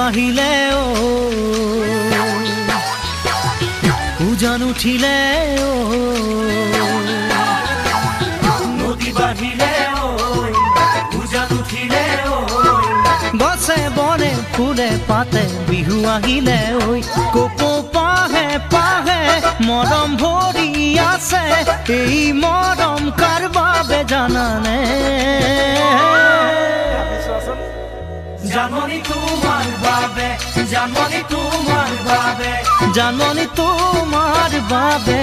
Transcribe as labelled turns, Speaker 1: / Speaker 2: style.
Speaker 1: বাঢ়িলে ঐ, উজান উঠিলে ঐ, নদী বাঢ়িলে ঐ, উজান উঠিলে ঐ, গছে বনে ফুলে পাতে বিহু আহিলে ঐ, কপৌ পাহে পাহে মৰম ভৰি আছে, এই মৰম কাৰ বাবে জানানে? জানমণি তোমাৰ বাবে, জানমণি তোমাৰ বাবে, জানমণি তোমাৰ বাবে।